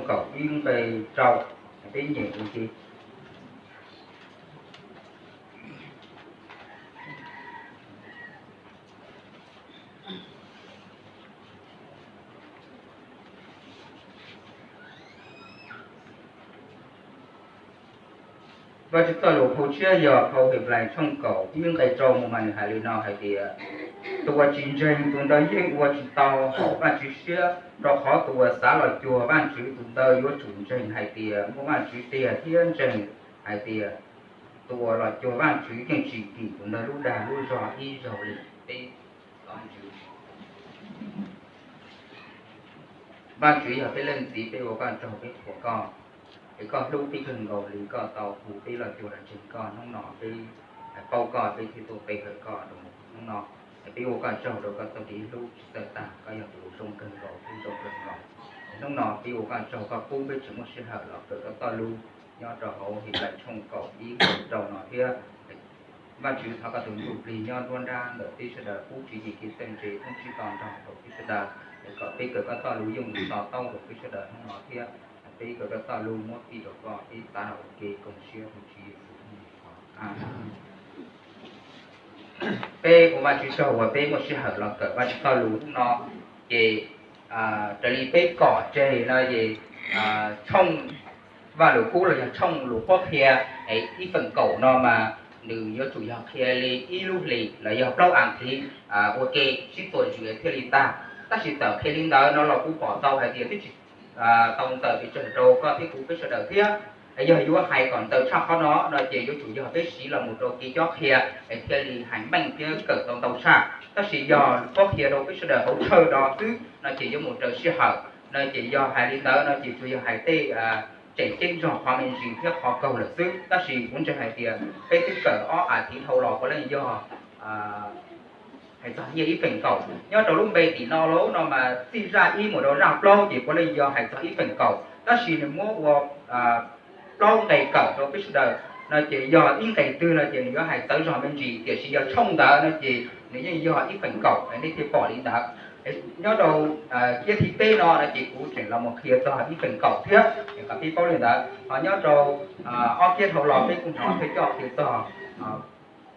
kaum ib nqe rau, peb nyeem ua ke. Vajtswv txoj lus qhia tshiab yog phau Henplais tshooj kaum ib nqe rau mus mas nws hais li no hais tias, tus uas tsis ntseeg tus ntawd yeej ua tsis tau haum Vajtswv siab, rau qhov tus uas xav los cuag Vajtswv tus ntawd yuav tsum ntseeg hais tias muaj Vajtswv tiag thiab ntseeg hais tias tus uas los cuag Vajtswv yeej tsis kim tus ntawd lub dag lub zog ib zaug li. Peb Vajtswv yog peb leej txiv, peb ua koj tsaug, peb qhuas koj, es koj hlub peb kawg nkaus li koj tau hu peb los cuag los ntseeg koj. Hnub no peb paub koj, peb thiaj tuaj pe hawm koj rau hnub no. Peb ua koj tsaug rau koj txoj kev hlub tsis txawj tag, koj yog tus zoo kawg nkaus thiab zoo kawg nkaus. Hnub no peb ua koj tsaug koj pub peb tseem muaj sij hawm los kawm koj txoj lus nyob rau hauv Henplais tshooj kaum ib rau no thiab. Vajtswv thov koj tus Ntsuj Plig nyob nruab nrab ntawm peb sawv daws pub tswv yim kev txawj ntse thoob tsib to nrog rau peb sawv daws, es kom peb kawm koj txoj lus yooj yim to taub rau peb sawv daws hnub no thiab. Peb kawm koj txoj lus muab tij rau koj, peb xav ua ke koom siab tus Tswv Yexus. Peb ua Vajtswv tsaug uas peb muaj sij hawm los kawm Vajtswv txoj lus hnub no, ces raws li peb kom tseg no ces tshooj Vajluskub los yog tshooj lus qhuab qhia ib feem kaum no mas nws yuav tsum yog qhia li ib lub hlis los yog plaub as thiv ua ke sib txuas zws thiaj li tag. Tab sis txawm qhia li ntawd no los kuv pom tau hais tias twb tsis tau ntxaws pes tsawg rau koj thiab kuv peb sawv daws thiab. Yog yuav hais kom ntxaws tshaj qhov no no ces yuav tsum yog peb siv los mus rau kev cob qhia es thiaj li hais meej thiab kawm tau ntau tshaj. Tab sis yog qhuab qhia rau peb sawv daws hauv tsawj no xwb no ces yuav mus raws sij hawm no ces yog hais li ntawd no ces tsuas yog hais tej tseem ceeb nrog qhov me ntsis thiab qhov kaug lawm xwb. Tab sis kuv ntseeg hais tias peb twb kawm ob as thiv dhau los puav leej yog hais txog nyiaj ib feem kaum. Nyob rau lub npe tim no lauj no mas txij zaj ib mus rau zaj plaub ces puav leej yog hais txog ib feem kaum, tab sis nws muab ua plaub nqe kawm rau peb sawv daws no ces yog ib nqe twg no ces nws yuav hais txawv zog me ntsis, tiam sis yog tshooj ntawd no ces nws yeej yog ib feem kaum, nej thiaj pom li ntawd. Nyob rau kiab thib peb no no ces kuv tseem los mus qhia txog ib feem kaum thiab, kom peb paub li ntawd. Ho nyob rau ob kiab dhau los peb kuj hnov thawj coj qhia txog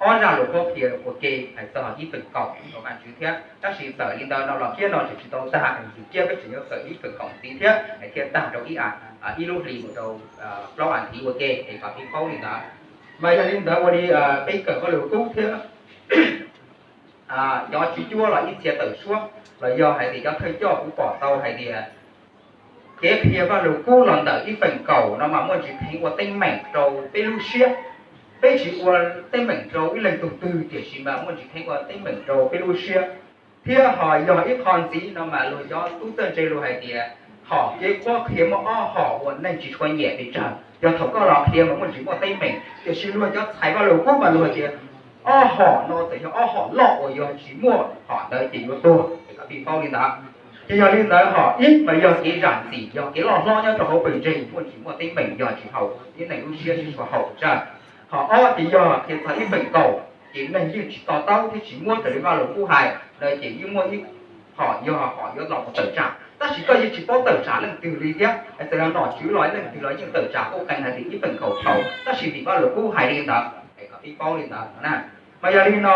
ob zaj lus qhuab qhia ua ke hais txog ib feem kaum rau Vajtswv thiab, tab sis txawm li ntawd no los kiab no tseem tsis tau tag, nws kiab peb tseem yuav kawm ib feem kaum ntxiv thiab es thiaj tag rau ib a ib lub hlis mus rau plaub as thiv ua ke es kom peb paub li ntawd. Mas yog li ntawd ua li peb kawm Vajluskub thiab cov tswv cuab los ib txhia tawm suab los yog hais tias cov thawj coj kuv pom tau hais tias kev qhia Vajluskub los ntawm ib feem kaum no mas muaj ntsis kheev ua teeb meem rau peb lub siab. Peb tsis ua teeb meem rau ib leeg tug twg, tiam sis mas muaj ntsis kheev ua teeb meem rau peb lub siab. Thiab ho yog ib qho ntxiv no mas luag cov tub txawj ntse luag hais tias hom kev qhuab qhia muaj ob hom uas neeg tsis tshua nyiam pes tsawg. Yog thaum koj los qhia mas muaj ntsis muaj teeb meem, tiam sis luag cov txhais Vajluskub mas luag hais tias ob hom no txawm yog ob hom loj uas yog tsis muaj hom ntawd ces yuav tuag, es kom peb paub li ntawd. Ces yog li ntawd hom ib mas yog kev zam txim, yog kev loj hlob nyob rau hauv pawg ntseeg, muaj ntsis muaj teeb meem yog tsis haum ib neeg lub siab, tsis tshua haum tsawg. Hom ob ces yog qhia txog ib feem kaum, ces neeg yeej tsis to taub thiab tsis muab raws li Vajluskub hais no ces yeej muaj ib hom yog hom yuav los tawm tsam, tab sis koj yeej tsis paub tawm tsam leej twg li thiab. Txawm yog nom tswv los leej twg los yeej tawm tsam qub qees hais tias ib feem kaum thaum, tab sis vim Vajluskub hais li ntawd es kom peb paub li ntawd na. Mas yog li no,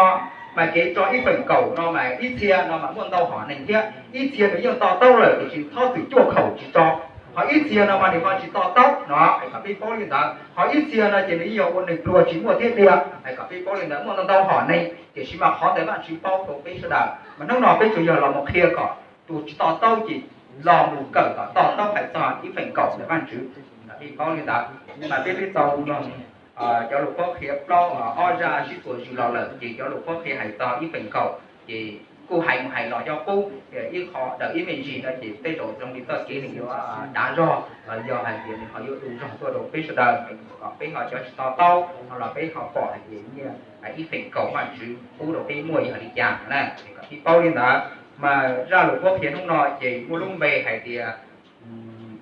mas kev tso ib feem kaum no mas ib txhia no mas muaj ntau hom neeg thiab, ib txhia nws yeej to taub lawm tiam sis txhob txwm cuaj kaum tsis tso. Ho ib txhia no mas nws ho tsis to taub no es kom peb paub li ntawd. Ho ib txhia no ces nws yeej yog ua neeg pluag tsis muaj thiab tiag es kom peb paub li ntawd. Muaj ntau ntau hom neeg, tiam sis mas qhov ntawd Vajtswv paub rau peb sawv daws. Mas hnub no peb tsuas yog los mus qhia kom tus tsis to taub ces los mus kawm kom to taub hais txog ib feem kaum ntawm Vajtswv, kom peb paub li ntawd. Mas peb twb tau mloog cov lus qhuab qhia plaub ob zaj sib txuas zws los lawm, ces cov lus qhuab qhia hais txog ib feem kaum ces kuj hais mus hais los cov qub, ib qho daws ib me ntsis no ces tej zaum zoo li txoj kev nws yuav dav zog los yog hais tias nws ho yuav du zog tuaj rau peb sawv daws, kom peb ho cov tsis to taub no los peb ho pom hais tias nyiaj ib feem kaum Vajtswv pub rau peb muaj yog li cas na, kom peb paub li ntawd. Mas zaj lus qhuab qhia hnub no ces muaj lub npe hais tias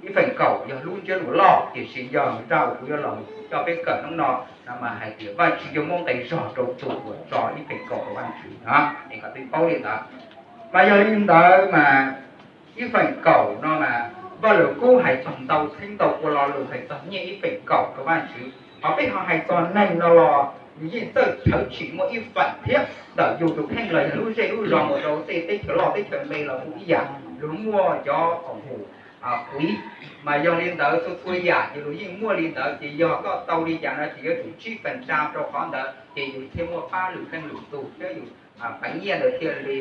ib feem kaum yog lub ntsiab lus loj, tiam sis yog zaj uas kuv yuav los coj peb kawm hnub no no mas hais tias Vajtswv yuav muab nqi zog rau tus uas tso ib feem kaum rau Vajtswv no, es kom peb paub li ntawd. Mas yog li ntawd mas ib feem kaum no mas Vaj Lus Kub hais txog ntau txheeb ntau ua lo lus hais txog nyiaj ib feem kaum rau Vajtswv, hos peb ho hais txog neeg no los nws yeej txawj tshawb tsim muaj ib feem thiab. Ntawm yus tus kheej los yog lub zej lub zos mus rau tej teb chaws loj teb chaws me los kuj ib yam, luag muaj cov khoom mus qiv, mas yog li ntawd txhua txhua yam ces luag yeej muaj li ntawd. Ces yog koj tau li cas no ces yuav tsum tsib feem tsa rau qhov ntawd ces yus thiaj muaj pab lwm leej lwm tus thiab yus peev nyiaj ntawd thiaj li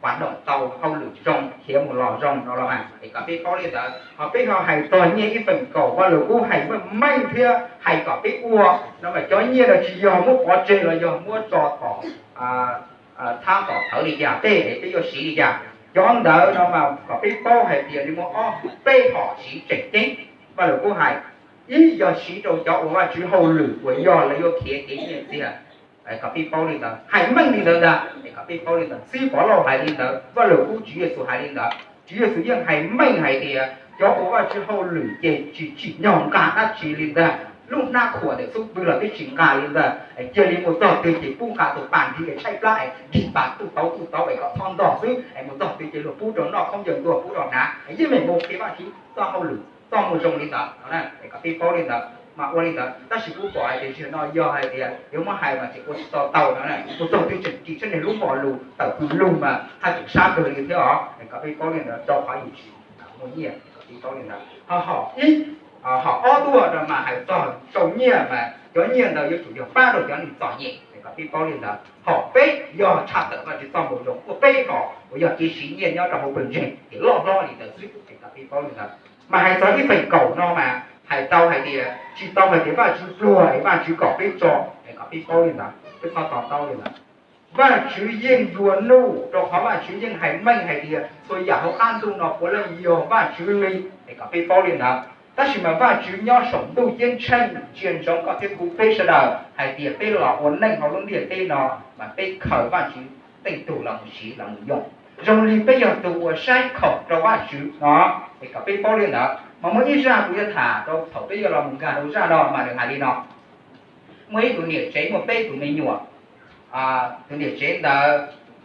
pab doom tau hauj lwm zoo khiav mus los zoo no los mas es kom peb paub li ntawd. Hos peb ho hais txog nyiaj ib feem kaum, Vaj Lus Kub hais meej meej thiab hais kom peb ua no mas cov nyiaj no tsis yog muab pov tseg los yog muab tso tom txhab tom thawv li cas tej es peb yuav siv li cas. Cov ntawd no mas kom peb paub hais tias li muaj ob peb hom siv tseem ceeb. Vaj Lus Kub hais, ib yog siv rau cov uas Vajtswv hauj lwm uas yog lawv yuav khiav kev nyiaj txiag. Kom peb paub li ntawd, hais meej li ntawd ntag es kom peb paub li ntawd. Txiv Pov Lauj hais li ntawd, Vaj Lus Kub Tswv Yexus hais li ntawd. Tswv Yexus yeej hais meej hais tias cov uas Vajtswv hauj lwm ces tsis tsim nyog nqa dab tsi li ntag. Lub hnab khuam ntawm xub pwg los twb tsis nqa li ntag, cia li mus txog twg ces pub nqa tus pas nrig tshaib plab es nrig pas tuj tauv tuj tauv es kom txhob ntog xwb es mus txog twg ces luag pub rau noj khaub ncaws ntuag pub rau hnav es yeej meem mus qhia Vajtswv txoj hauj lwm txoj mus zoo li ntawd. Es kom peb paub li ntawd mas ua li ntawd. Tab sis kuv pom hais tias zaum no yog hais tias yuav muab hais mas tseem ua tsis tau tau no, mus txog twg tseem ris tshab neeg lub hom lus tawm tus lug mas haj tseem sab kawg li thiab os. Es kom peb paub li ntawd rau qhov yus tsis muaj nyiaj. Kom peb paub li ntawd. Ho hom ib, hom ob tuaj no mas hais txog rau nyiaj mas cov nyiaj ntawd yuav tsum yog pab rau cov neeg txom nyem es kom peb paub li ntawd. Hom peb yog tshaj tawm Vajtswv txoj moo zoo, muaj peb hom uas yog kev siv nyiaj nyob rau hauv pawg ntseeg ces loj hlob li ntawd xwb es kom peb paub li ntawd. Mas hais txog ib feem kaum no mas hais tau hais tias tsis tau hais tias Vajtswv pluag es Vajtswv kom peb tso, es kom peb paub li ntawd, peb txhob to taub li ntawd. Vajtswv yeej yuav nuj, rau qhov Vajtswv yeej hais meej hais tias txhua yam hauv qab ntuj no puav leej yog Vajtswv li, es kom peb paub li ntawd. Tab sis mas Vajtswv nyob saum ntuj ceeb tsheej ntsia ntsoov koj thiab kuv peb sawv daws hais tias peb los ua neej hauv lub ntiaj teb no mas peb khaws Vajtswv tej tug los mus siv los mus yoog zoo li peb yog tus uas saib khoom rau Vajtswv no, es kom peb paub li ntawd. Mas muaj ib zaj kuv yuav tham rau thaum peb yuav los mus nkag rau zaj no mas nws hais li no. Muaj ib tug niam tsev muaj peb tus me nyuam. Tus niam tsev ntawd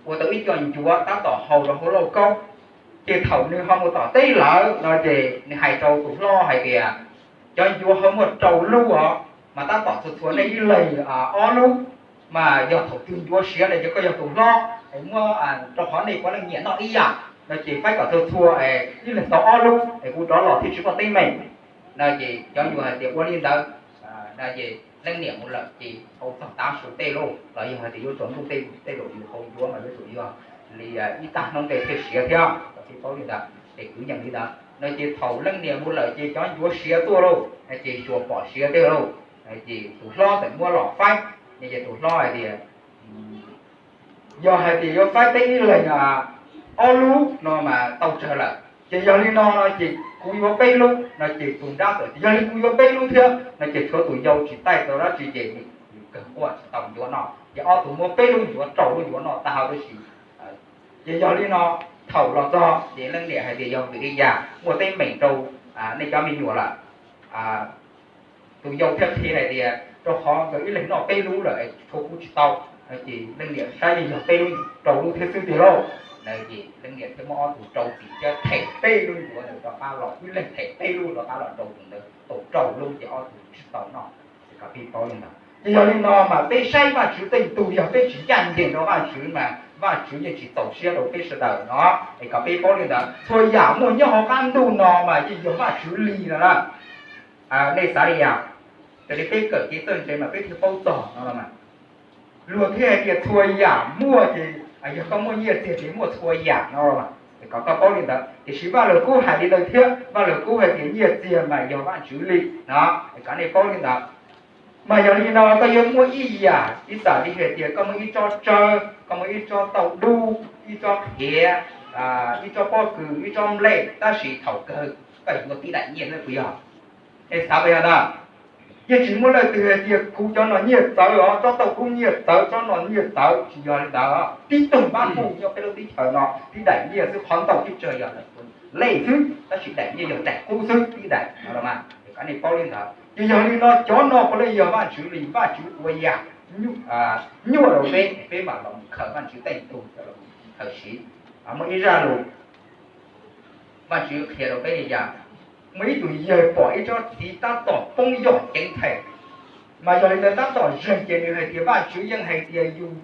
ua tau ib co ncuav tab tom haus rau hauv lauj kaub. Ces thaum nws ho mus tom teb lawm no ces nws hais rau tus hlob hais tias, cov ncuav ho muaj rau lub os, mas tab tom txhua txhua nej ib leeg ob lub, mas yog thaum twg ncuav siav no ces koj yog tus hlob es muab, rau qhov nej puav leej nyiam noj ib yam no ces faib kom txhua txhua es ib leeg tau ob lub es kuv rov los thiaj tsis muaj teeb meem. No ces cov ncuav hais tias ua li ntawd. No ces leej niam mus lawm ces hau txog tav su tej lauj, los yog hais tias yuav tsaus ntuj tej lauj, yus hau ncuav mas yuav tsum yog li ib tag hnub tej thiaj siav thiab, los thiaj paub li ntawd ces kwv yees li ntawd. No ces thaum leej niam mus lawm ces cov ncuav siav tuaj lauj, ces tsuas pom siav tej lauj. Ces tus hlob txawm muab los faib, ces tus hlob hais tias, yog hais tias yuav faib peb ib leeg ob lub no mas tau tsawg lawm, ces yog li no no ces kuv yuav peb lub. No ces tus nrab txawm tias yog li kuv yuav peb lub thiab. No ces tshuav tus yau tsis taij tau dab tsi ces nws kawg quaj tsis tau ncuav noj, ces ob tug muab peb lub ncuav rau lub ncuav noj tag huv tib si. Ces yog li no, thaum los txog ces leej niam hais tias yog vim li cas muaj teeb meem rau nej cov me nyuam lawm. Tus yau thiaj qhia hais tias rau qhov nkawd ib leeg noj peb lub lawm es tshuav kuv tsis tau. Ces leej niam saib yeej yog peb lub rau lub thiab xwb tiag lauj. Ces leej niam thiaj muab ob tug rau txim thiab them peb lub ncuav ntawd rov qab los, ib leeg them peb lub rov qab los rau tus ntawd tau rau lub ces ob tug tsis tau noj. Kom peb paub li ntawd. Ces yog li no mas peb saib Vajtswv tej tug yog peb tsis ncaj ncees rau Vajtswv mas Vajtswv yeej tsis txaus siab rau peb sawv daws no. Es kom peb paub li ntawd, txhua yam muaj nyob hauv qab ntuj no mas yeej yog Vajtswv li no na. Nej xav li cas? Raws li peb kawm kev txawj ntse mas peb thiaj paub txog no mas. Luag thiaj hais tias txhua yam muaj ces yog koj muaj nyiaj txiag ces muaj txhua yam no. Es kom koj paub li ntawd, tiam sis Vaj Lus Kub hais li ntawd thiab, Vaj Lus Kub hais tias nyiaj txiag mas yog Vajtswv li no. Es kom nej paub li ntawd. Mas yog li no koj yuav muaj ib yam, ib txam li hais tias koj muaj ib tsob tsawb, koj muaj ib tsob tauj dub, ib tsob qhiav, ib tsob pob kws, ib tsob nplej, tab sis thaum kawg koj yuav tib daim nyiaj xwb puas yog? Nej xav puas yog ntag? Yeej tsis muaj leej twg hais tias kuv cov no nyiaj txawv os, tsob tauj dub nyiaj txawv, tsob no nyiaj txawv, tsis yog li ntawd. Tib tug npab puj nyob peb lub teb chaws no tib daim nyiaj xwb, qhov ntau teb chaws yog lej xwb, tab sis daim nyiaj yog daim qub xwb tib daim no los mas. Kom nej paub li ntawd, ces yog li no cov no puav leej yog Vajtswv li, Vajtswv ua yam nyuaj rau peb, peb mam los khaws Vajtswv tej tug los khaws siv. Muaj ib zaj lus Vajtswv qhia rau peb li cas? Muaj ib tug yawg pom ib tsob txiv tab tom poob yom ceev theem, mas yog li ntawd tab tom zeeg ces nws hais tias Vajtswv yeej hais tias yus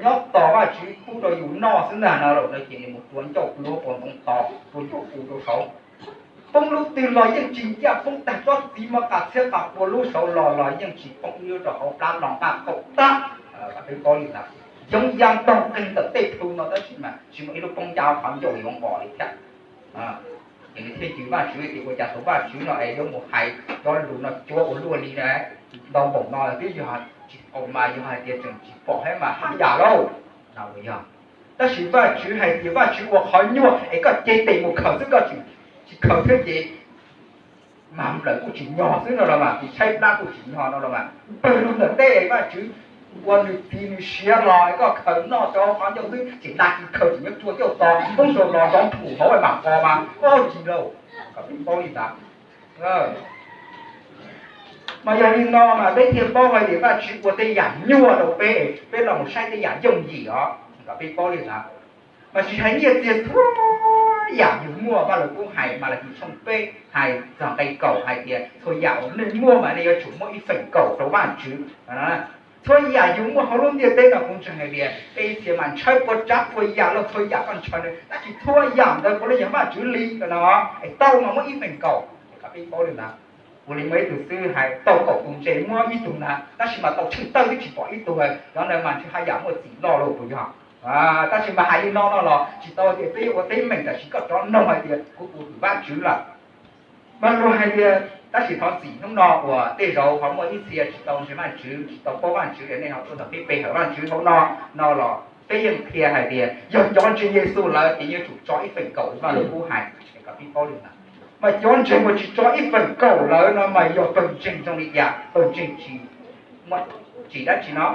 nyob tos Vajtswv pub rau yus noj xwb ntag no los no ces nws mus rua ncauj pluav puas ntoo tos rua ncauj pu rau saud. Poob lub twg los yeej tsis ncaj, poob tag tsob txiv mas qas txhiab qas pua lub saud los los yeej tsis poob ib lub rau hauv plab los nqaj qaum tag. Peb paub li ntawd, yoov ya ntoog qeeg ntawm tej plhu no tab sis mas tsis muaj ib lub poob ncaj qhov ncauj yoov nqos li thiab. Ces nws thiaj cim Vajtswv tias ua cas tus Vajtswv no es yuav mus hais cov lus no cuav ua luaj li na. Ntau npaum no twb yog tsis tau mas yog hais tias tseem tsis pom thiab mas haj yam lauj. Yog, tab sis Vajtswv hais tias Vajtswv ua qhov nyuaj es koj cev tes mus khaws xwb, koj tsis khaws thiab ces mas nplawm kuj tsis nyog xwb no los mas, tis tshaib plab kuj tsis nyog no los mas. Pawg lug ntawm teb Vajtswv ua nws txiv nws siav los es koj khaws noj rau qhov ncauj xwb, tseem dag kis khaws tseem nyob rua ncauj tos, poob saud los nrov phum hauv mas qos mas, o, tsis lauj. Kom peb paub li ntawd. Mas yog li no mas peb thiaj paub hais tias Vajtswv ua tej yam nyuaj rau peb, peb los mus saib tej yam yooj yim os, kom peb paub li ntawd. Mas tsis hais nyiaj txiag, txhua yam yus muaj, Vaj Lug Kub hais Malakis tshooj peb hais txog nqe kaum hais tias txhua yam uas nej muaj mas nej yuav tsum muab ib feem kaum rau Vajtswv. Txhua yam yus muaj hauv lub ntiaj teb no kuv ntseeg hais tias peb ib txhia mas ntshaw puas tsav puas yam los txhua yam koj ntshaw na, tab sis txhua yam ntawd puav leej yog Vajtswv li no, es tau mas muab ib feem kaum. Kom peb paub li ntawd. Ua li muaj ib tug xwb hais tau kaum tus ntses muab ib tug na, tab sis mas tau tsheej tawj twb tsis pom ib tug, cov ntawd mas ntshe haj yam muaj txim loj lauj puas yog? Tab sis mas hais li no no los tsis tau tias peb yuav ua teeb meem, tab sis koj rov noog hais tias kuv tus Vajtswv lawm. Mas luag hais tias tab sis thov txim hnub no uas tej zaum ho muaj ib txhia tsis tau ntseeg Vajtswv, tsis tau paub Vajtswv, nej ho tuaj ntawm peb pe hawm Vajtswv hauv no no los peb yeej qhia hais tias yog cov ntseeg Yexus lawm ces yuav tsum tso ib feem kaum li Vaj Lug Kub hais, kom peb paub li ntawd. Mas cov ntseeg uas tsis tso ib feem kaum lawm no mas yog pawg ntseeg zoo li cas? Pawg ntseeg tsis muaj tsim dab tsi no,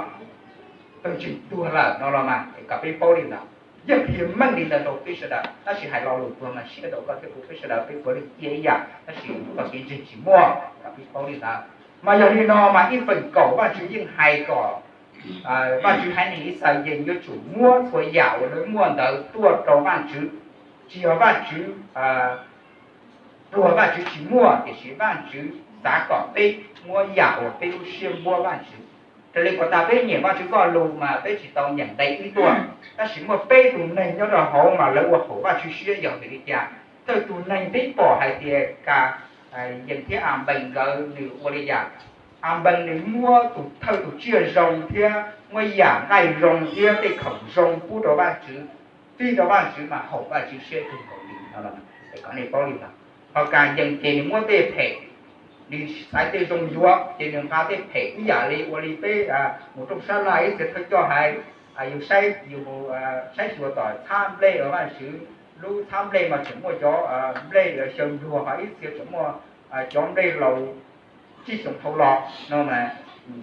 pawg ntseeg tuag lawm no los mas, kom peb paub li ntawd. Yeej qhia meej li ntawd rau peb sawv daws, tab sis hais lo lus tuag mas siab rau koj thiab kuv, peb sawv daws peb puav leej cia ib yam, tab sis txoj kev ntseeg tsis muaj, kom peb paub li ntawd. Mas yog li no mas ib feem kaum Vajtswv yeej hais kom Vajtswv haiv neeg Yixalayees yuav tsum muab txhua yam uas lawv muaj ntawd tuaj rau Vajtswv. Tsis yog Vajtswv pluag, Vajtswv tsis muaj, tiam sis Vajtswv xav kom peb muab yam uas peb lub siab npuab Vajtswv. Raws li puas tas peb nyeem Vajtswv txoj lus mas peb tsis tau nyeem nqe ib tuaj, tab sis muaj peb tug neeg nyob rau hauv mas lawv ua haum Vajtswv siab yog vim li cas? Thawj tug neeg peb pom hais tias Ka Yees thiab Anpees nkawd nws ua li yam? Anpees nws muab tus thawj tus tsiaj zoo thiab muab yam nqaij zoo thiab tej khoom zoo pub rau Vajtswv, fij rau Vajtswv mas haum Vajtswv siab kawg nkaus li no. Es kom nej paub li ntawd. Ho Ka Yees ces nws muab tej phem, nws xaiv tej zoo yuav ces nws nqa tej phem ib yam li ua li peb mus rooj sab laj ib txhia thawj coj hais, yus saib, yus mus saib xyuas tom txhab nplej uas Vajtswv, lub txhab nplej mas tseem muaj cov nplej xyaw ncuag, ho ib txhia tseem muaj cov nplej laus tsib xyoos dhau los no mas.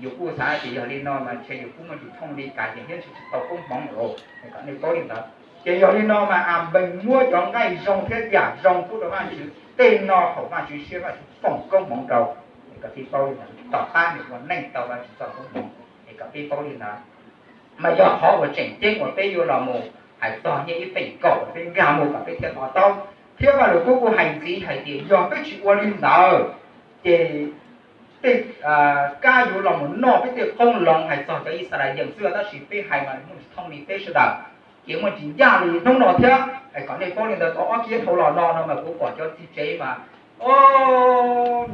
Yus kuj xav tias yog li no mas ntshe yus kuj muaj tsis thooj li Ka Yees thiab ntshe tsis tau koob hmoov lawm, kom nej paub li ntawd. Ces yog li no mas Anpees muab cov nqaij zoo thiab yam zoo pub rau Vajtswv, tej no haum Vajtswv siab, Vajtswv foom koob hmoov rau. Kom peb paub li ntawd, tom qab nws ua neej tau Vajtswv txoj koob hmoov, es kom peb paub li ntawd. Mas yog qhov uas tseem ceeb uas peb yuav los mus hais txog nyiaj ib feem kaum peb nkag mus kom peb thiaj to taub. Thiab Vaj Lug Kub kuj hais ntxiv hais tias yog peb tsis ua li ntawd ces tej kab yuav los mus noj peb tej qoob loo, hais txog cov Yixalayees xwb tab sis peb hais mas muaj tsis thooj li peb sawv daws, ces muaj tsis ncaj li hnub no thiab. Kom nej paub li ntawd, tau ob kiab dhau los no no mas kuv pom cov txiv tsev mas o,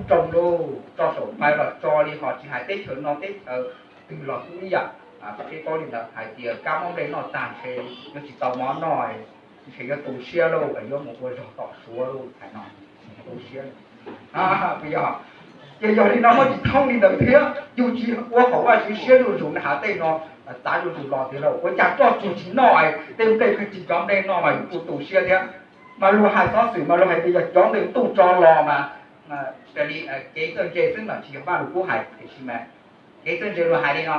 nroo lug tso saum pais los tso li, ho tsis hais teb chaws no teb chaws twg los kuj ib yam. Kom peb paub li ntawd hais tias kab muab nplej noj tag ntshe yuav tsis tau mov noj, ntshe yuav tu siab lauj, yuav mus ua zog tom Suav lauj, hais no tu siab. Yog, ces yog li no muaj tsis thooj li ntawd thiab, yus tsis ua haum Vajtswv siab zuj zus na, hais tej no txav zuj zus los tiag lauj, ua cas roj tsuag tsis noj, tej nplej pheej tsis cov nplej noj mas yus kuj tu siab thiab. Mas luag hais xov xwm mas luag hais tias yog cov ntawd ntuj tso los mas, raws li kev txawj ntse xwb mas tsis yog Vaj Lug Kub hais, tiam sis mas kev txawj ntse luag hais li no,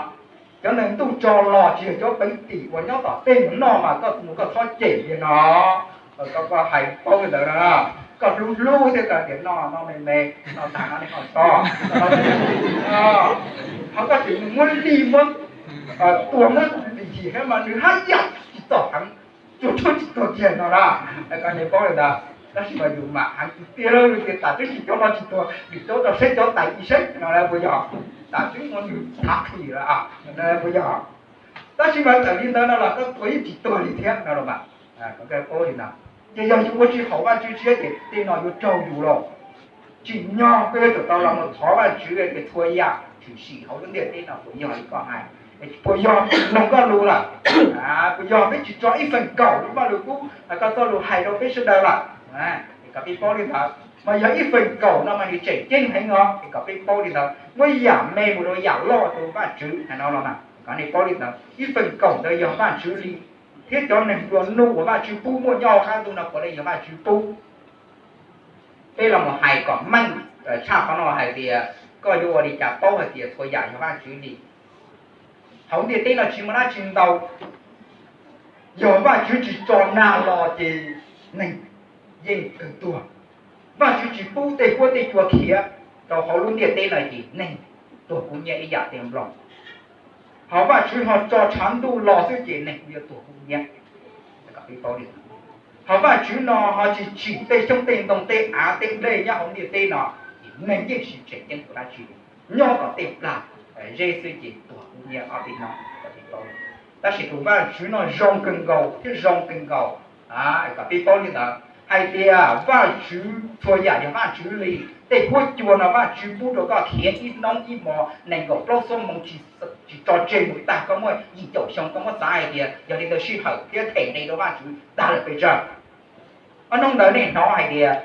cov ntawd ntuj tso los tsis yog cov peev tim uas nyob tom tej mus noj mas koj mus koj txhob cem li no. Koj hais paub li ntawd no, koj hlub hlub thiab koj tias noj noj me me, noj tag no nej ho tso. Ho koj tseem muab lig muab tua muab lim hiam thiab mas nws haj yam tsis txom heev, tsuas tsuag tsis tuag kiag no na. Koj nej paub li ntawd. Tab sis mas yus mam heev tiag tiag li tias tam twb tsis cov no tsis tuag, nim cov rau saib cov tais ib saib no puas yog? Tam twb ua nws thav qhis lawm puas yog? Tab sis mas txawm li ntawd no los koj tua yeej tsis tuag li thiab no los mas, koj paub li ntawd. Ces yog yus ua tsis haum Vajtswv siab ces tej no yuav raug yus los. Tsim nyog koj yuav tsum tau los mus thov Vajtswv tias txhua yam tshwm sim hauv lub ntiaj teb no puas yog li koj hais, puas yog mloog koj lus lawm, puas yog peb tsis tso ib feem kaum rau Vajluskub, koj txoj lus hais rau peb sawv daws lawm. Es kom peb paub li ntawd, mas yog ib feem kaum no mas nws tseem ceeb heev os. Es kom peb paub li ntawd, muab yam me mus rau yam loj rau Vajtswv hais no los mas kom nej paub li ntawd, ib feem kaum ntawd yog Vajtswv li, thiab cov neeg nplua nuj uas Vajtswv pub muaj nyob hauv qab ntuj no puav leej yog Vajtswv pub. Peb los mus hais kom meej tshaj qhov no hais tias koj yuav ua li cas paub hais tias txhua yam yog Vajtswv li. Hauv ntiaj teb no tsis muaj dab tsi ntau, yog Vajtswv tsis tso nag los ces neeg yeej kawg tuag. Vajtswv tsis pub tej huab tej cua khiav rau hauv lub ntiaj teb no ces neeg tuag kub hnyiab ib yam tej nplooj. Ho Vajtswv ho tso tshav ntuj los xwb ces neeg kuj yuav tuag kub hnyiab. Ho Vajtswv no ho tsis tsim tej xyoob tej ntoo tej av tej nplej nyob hauv ntiaj teb no, ces neeg yeej tsis tseem ceeb dab tsi li. Nyob tom tej plag zeb xwb ces tuag kub hnyiab ob peb hnub. Tab sis tus Vajtswv no zoo kawg nkaus thiab zoo kawg nkaus, kom peb paub li ntawd hais tias Vajtswv txhua yam yog Vajtswv li. Tej huab cua no Vajtswv pub rau koj khiav ib hnub ib hmos nees nkaum plaub xuab moos tsis tso tseg mus tag koj muaj yim caum xyoo, koj muab xav hais tias yog li ntawd sij hawm thiab them nqi rau Vajtswv tag lawm pes tsawg. Ob hnub ntawd nej hnov hais tias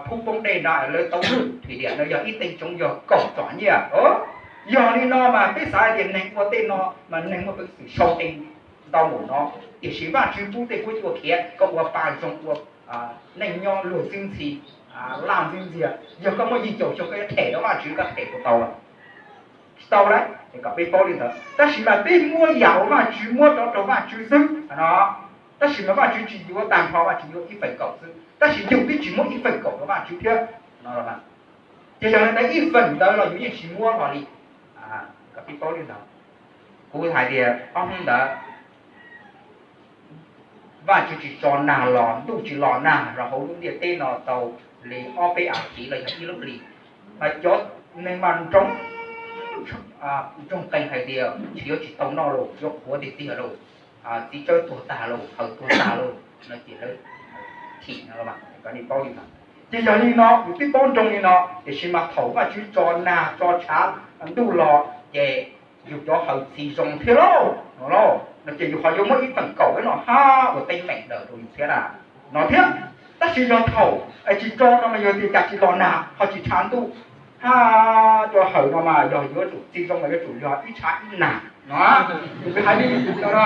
phub poob dej no lawv tau thwm tias no yog ib teev tsoov yog kaum txom nyem. Yog li no mas peb xav hais tias neeg ua tej no mas neeg muaj peev xwm sau qi ntau npaum no, tiam sis Vajtswv pub tej huab cua khiav, koj ua pa zoo ua neej nyob luag xwb ntxhi, laj ntxwb ntxiag, yog koj muaj yim caum xyoo koj yuav them rau Vajtswv koj them puas tau? Tsis tau lawm, es kom peb paub li ntawd. Tab sis mas peb muab yam uas Vajtswv muab rov rau Vajtswv xwb no. Tab sis mas Vajtswv tsis yuav tag nrho, Vajtswv yuav ib feem kaum xwb, tab sis yus twb tsis muab ib feem kaum rau Vajtswv thiab no. Ces yog li ntawd ib feem ntawd los yus yeej tsis muab hlo li. Kom peb paub li ntawd. Kuv hais tias ob hnub ntawd Vajtswv tsis tso nag los, ntuj tsis los nag rau hauv lub ntiaj teb no tau li ob peb as thiv los yog ib lub hlis, mas cov neeg mas nroo, nroo qees hais tias tsis yuav tsis tau noj lauj, yuav qhuav tiag tiag lauj, txiv tsawb tuag tag lauj, hawm tuag tag lauj no ces lawv chim no, kom nej paub li no. Ces yog li no yus twb paub nroo li no, tiam sis mas thaum Vajtswv tso nag tso tshav ntuj los ces yus cov hawm txhim zoo thiab lauj no, no ces yus ho yuav muab ib feem kaum no hab ua teeb meem daws rau yus thiab na no thiab. Tab sis yog thaum tsis tso no mas yog tias cas tsis los nag ho tsis tshav ntuj, hab cov hawm no mas yog yuav tsum txi zoo mas yuav tsum yog ib tshav ib nag no. Yus hais li no,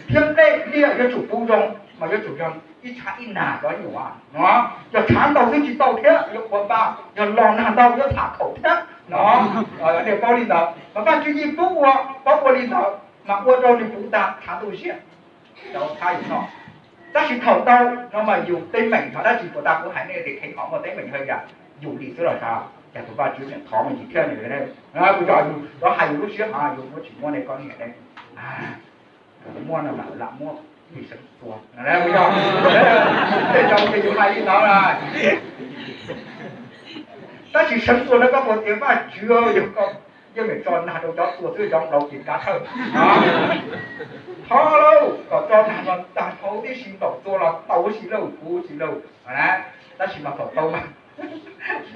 thiab nplej liaj yuav tsum puv zoo mas yuav tsum yog ib tshav ib nag cov nyuam no. Yog tshav ntau xwb tsis tau thiab, yuav qhuav pa, yog los nag ntau yuav tham khaum thiab no. Nej paub li ntawd mas Vajtswv yeej pub ua, paub ua li ntawd mas ua rau nws puv tag tshav ntuj ziab rau thab yus noj. Tab sis thaum ntau no mas yus teeb meem yog dab tsi puas tas kuv hais nej tias kheev qhov muaj teeb meem haj yam yus li xwb los sav, cas tus Vajtswv tseem thov me ntsis thiab ne. Kuv yog yus rov hais yus lub siab hov yus muab tsis muab nej koj niam ne. Muab no mas lam muab, sawv txuas, tej zaum ces yus hais li ntawd na. Tab sis sawv txuas no koj puas tias Vajtswv yog koj yeej meem tso nag rau cov txuas xwb, cov nplaum ces kav thawj. Thov lauj kom tso nag no tag nrho tib si, nplaum txuas los tau ua si lauj, kuv ua si lauj. Tab sis mas thaum tau mas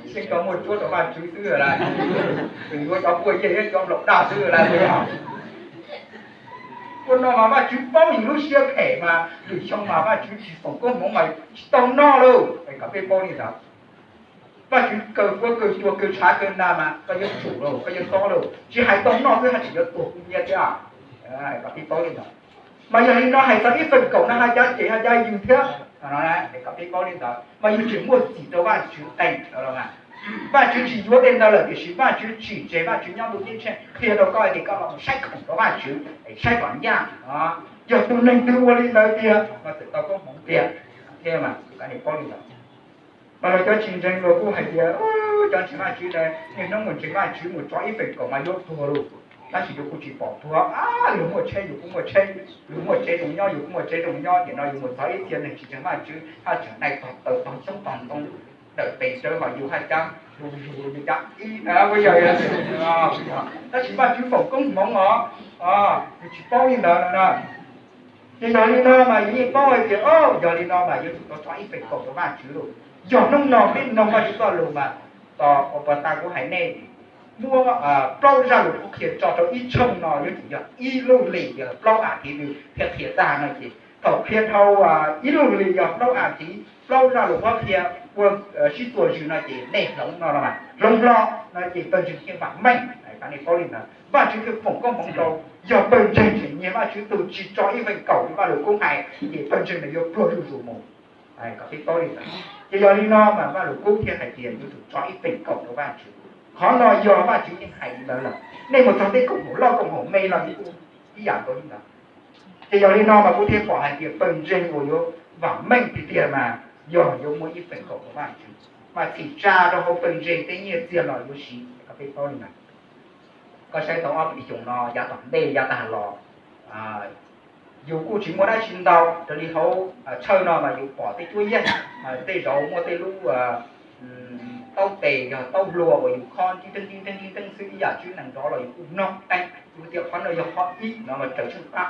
yeej tso muaj tsuab rau Vajtswv xwb lawm, tseem yuav cov puaj yeg thiab cov nplaum daj xwb lawm. Ua no mas Vajtswv paub yus lub siab phem mas lwm xyoo mas Vajtswv tsis foom koob hmoov mas tsis tau noj lauj. Kom peb paub li ntawd. Vajtswv kaw huab kaw cua kaw tshav kaw nag mas koj yuav tsum lauj, koj yuav txob lauj, tsis hais tau noj xwb haj tseem yuav tuag kub hnyiab thiab. Kom peb paub li ntawd. Mas yog li no hais txog ib feem kaum no haj cab ces haj cab yus thiab. Kom peb paub li ntawd mas yus tseem muaj txim rau Vajtswv qees. Vajtswv tsis yuav tej ntawd lawm tiam sis Vajtswv tsim tseg, Vajtswv nyob ntuj ceeb tsheej qhia rau koj tias koj los saib khoom rau Vajtswv, saib kom ncaj. Yog tus neeg twg ua li ntawd tiag mas txawm tau koob hmoov tiag thiab mas kom nej paub li ntawd. Mas los cov tsis ntseeg luag kuj hais tias cov ntseeg Vajtswv ntawd niaj hnub mus ntseeg Vajtswv mus tso ib feem kaum mas yuav tuag lauj. Tab sis yus kuj tsis pom tuag, luag muaj tsheb yus kuj muaj tsheb, luag muaj tsev zoo nyob yus kuj muaj tsev zoo nyob, ces no yus mus txog ib txhia neeg tsis ntseeg Vajtswv, haj tseem nai tog taws tog xyoob tog ntoo, dawm tes rawv hos yus haj cab zus zus li cas ib na, tab sis Vajtswv foom koob hmoov os, yus tsis paub li ntawd no na. Ces yog li no mas yus yeej paub hais tias, o, yog li no mas yuav tsum tau tso ib feem kaum rau Vajtswv lauj. Yog hnub no peb mloog Vajtswv txoj lus mas, tos uas puag ta kuv hais nej, muab plaub zaj lus qhuab qhia tso rau ib tshooj no yuav tsum yog ib lub hlis yog plaub as thiv nws thiaj qhia tag no ces thaum qhia dhau ib lub hlis yog plaub as thiv plaub zaj lus qhuab qhia ua sib txuas zws no ces nej hloov no los mas hloov hlo no ces pawg ntseeg thiaj vam meej, nej paub li ntawd. Vajtswv thiaj foom koob hmoov rau, yog pawg ntseeg tseem nyiag Vajtswv tug tsis tso ib feem kaum li Vajluskub hais ces pawg ntseeg ntawd yuav pluag zuj zus mus. Kom peb paub li ntawd. Ces yog li no mas Vajluskub thiaj hais tias yuav tsum tso ib feem kaum rau Vajtswv. Qhov no yog Vajtswv yeej hais li ntawd lawm, nej mus txog tej koom haum loj koom haum me los yeej ib yam nkaus li ntawd. Ces yog li no mas kuv thiaj pom hais tias pawg ntseeg uas yuav vam meej tiag tiag mas yog yuav muab ib feem kaum rau Vajtswv, mas txhim tsa rau hauv pawg ntseeg tej nyiaj txiag los yuav siv, kom peb paub li ntawd. Koj saib tau ob peb xyoos no yav tom ntej yav tag los, yus kuj tsis muaj dab tsi ntau raws li hauv tshawj no mas yus pom tej cuab yeej, tej zaum muaj tej lub taub tes yog taub hluas uas yus khob nrib nreeb nrib nreeb nrib nreeb xwb, ib yam tswb nees nrov los yus kuj mloog qeeb, yus tias qhov no yog qhov ib no mas raws tsheej pab.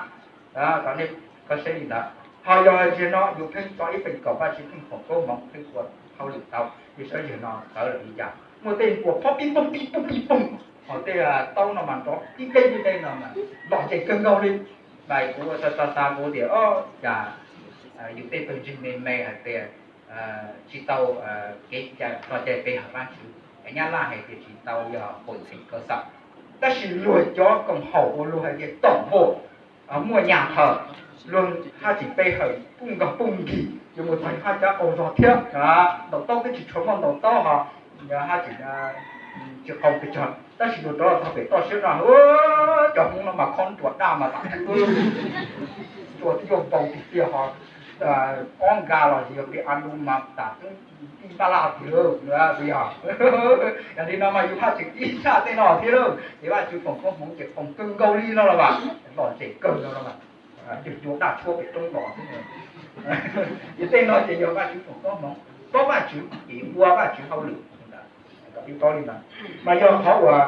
Koj saib li ntawd, ho yog tias no yus pheej tso ib feem kaum Vajtswv pheej foom koob hmoov pheej ua hauj lwm tau, yus saib yog no txawv lawm li cas. Muaj tej nkuas phob pib poog pib poog pib poog, ho tej taub no mas nrov tib deb tib deb no mas lom zem kawg nkaus li. Mas kuv ua tau tas kuv tias, o, cas yus tej pawg ntseeg me me hais tias tsis tau kev cai tso cai pe hawm Vajtswv, nyab laj hais tias tsis tau yog hội thánh cơ sở, tab sis luag cov koom haum uas luag hais tias tổng hội muaj nhà thờ, luag haj tseem pe hawm puj nkaus puj nkig, yuav mus txog haj cov qaug zog thiab. Ntaus taub twb tsis tshua muaj ntaus taub ho haj tseem tsis qaug pes tsawg, tab sis luag rov los txog pem toj siab no, cov Hmoob no mas khob nruas daj mas tam tsuas twb yuav npau tiag tiag ho, ob nka los yog pem a lu mas tam tib npaj laj tiag lauj. Yog li no mas yus haj tseem ib tshaj tej no thiab lauj, ces Vajtswv foom koob hmoov ces foom kawg nkaus li no los mas lom zem kawg no los mas, cua daj tshuab pem roob los xwb. Ces tej no ces yog Vajtswv foom koob hmoov, paub Vajtswv ces ua Vajtswv hauj lwm. Kom peb paub li ntawd, mas yog qhov uas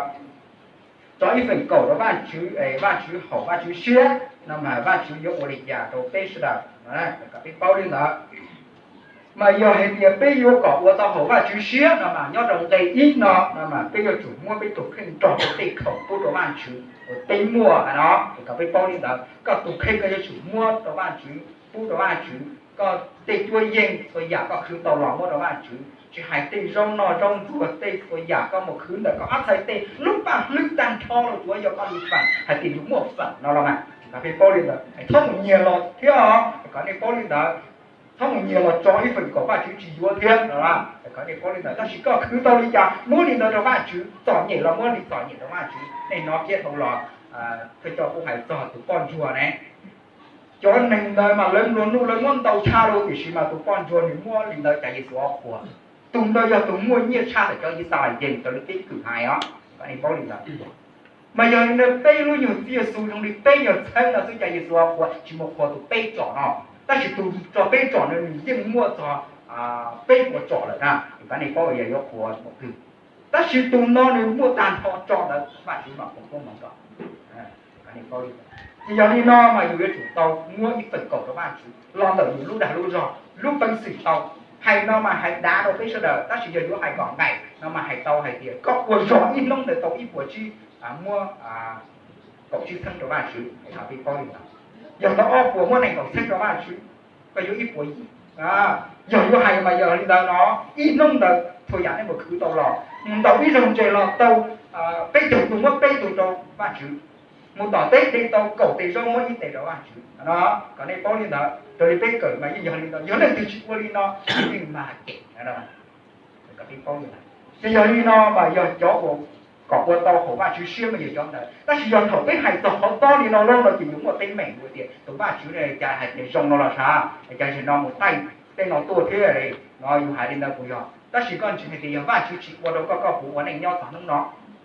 tso ib feem kaum rau Vajtswv, Vajtswv haum Vajtswv siab no mas Vajtswv yuav ua li cas rau peb sawv daws. Kom peb paub li ntawd, mas yog hais tias peb yuav kom ua tau haum Vajtswv siab no mas nyob rau nqe ib no no mas peb yuav tsum muab peb tus kheej nrog rau tej khoom pub rau Vajtswv uas peb muaj no. Kom peb paub li ntawd, koj tus kheej koj yuav tsum muab rau Vajtswv, pub rau Vajtswv, koj tej cuab yeej txhua yam koj khwv tau los muab rau Vajtswv, tsis hais tej zaub noj zaub ntxuag tej txhua yam koj mus khwv ntawm koj ob txhais tes lub paj hlwb tag nrho los tsuav yog koj li feem hais tias yus muaj feem no los mas. Kom peb paub li ntawd, txhob mus nyiag los thiab os, kom nej paub li ntawd. Txhob mus nyiag los tso ib feem kaum Vajtswv tsis yuav thiab no, kom nej paub li ntawd. Tab sis koj khwv tau li cas muab li ntawd rau Vajtswv, txom nyem los muab li txom nyem rau Vajtswv. Nej hnov kiag dhau los thawj coj kuj hais txog tus poj ntsuag ne, cov neeg ntawd mas lawv nplua nuj lawv muab ntau tshaj lauj, tiam sis mas tus poj ntsuag nws muab li ntawd cas Yexus qhuas. Tus ntawd yog tus muaj nyiaj tshaj ntawm cov Yixalayees cov lub keeb kwm hais os, kom nej paub li ntawd. Mas yog li ntawd peb lub nyuag txiaj xu zoo li peb nyuag txheeb no xwb cas Yexus qhuas tsis mus qhuas tus peb tsom no, tab sis tus tso peb tsom no nws yeej muaj txog peb puas tsom lawm na, kom nej paub yog yuav qhuas tus twg. Tab sis tus no nws muaj tag nrho tso ntawd Vajtswv mam foom koob hmoov rau. Ces yog li no mas yus yuav tsum tau muab ib feem kaum rau Vajtswv los ntawm yus lub dag lub zog lub peev xwm tau. Hais no mas hais dav rau peb sawv daws, tab sis yog yuav hais kom nqaim no mas hais tau hais tias koj ua zog ib hnub ntawd tau ib puas tsib, muab kaum tsib txheeb rau Vajtswv, peb paub li ntawd. Yog tau ob puas muab nees nkaum txheeb rau Vajtswv, koj yuav ib puas yim. Yog yuav hais mas yog li ntawd no, ib hnub ntawd txhua yam nej mus khwv tau los, mus ntaus ib zaug ntses los tau peb caug tug muab peb tug rau Vajtswv, mus tom teb de tau kaum tes zaub muab ib tes rau Vajtswv no, kom nej paub li ntawd. Raws li peb kawm mas yeej yog li ntawd, yog leej twg tsis ua li no yeej mag kem. Ces yog li no mas yog cov uas kom ua tau haum Vajtswv siab mas yog cov ntawd. Tab sis yog thaum peb hais txog qhov tob li no lauj no ces yus muaj teeb meem tias tus Vajtswv ne cas hais tias zoo no los sav, cas zaum no mus taij tej no tuaj thiab li no, yus hais li ntawd puas yog? Tab sis koj ntseeg hais tias yog Vajtswv tsis ua rau koj, koj puas ua neej nyob txog hnub no?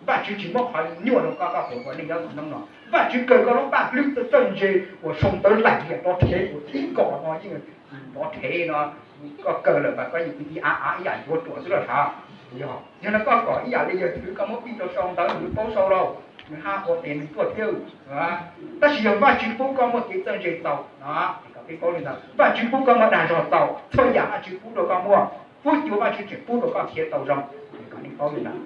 Vajtswv tsis muab qhov nyuaj rau koj, koj puas ua neej nyob tom hnub no? Vajtswv kawg koj lub paj hlwb txawj ntse uas sau ntawv laim liam nrov rhev uas tib nkaus no yeej nrov rhev no, koj kawg lawm mas koj yeej ib av av ib yam yuav ruam xwb los sav. Yog no koj kom ib yam li yawg Thwv koj muab pij rau sau ntawv nws paub sau lauj, nws haj ua tes nws tuaj thiab. Tab sis yog Vajtswv pub koj muaj kev txawj ntse txaus no, es kom peb paub li ntawd. Vajtswv pub koj muaj dag zog txaus, txhua yam Vajtswv pub rau koj muaj, huab cua Vajtswv tseem pub rau koj khiav tau zoo, es kom nej paub li ntawd.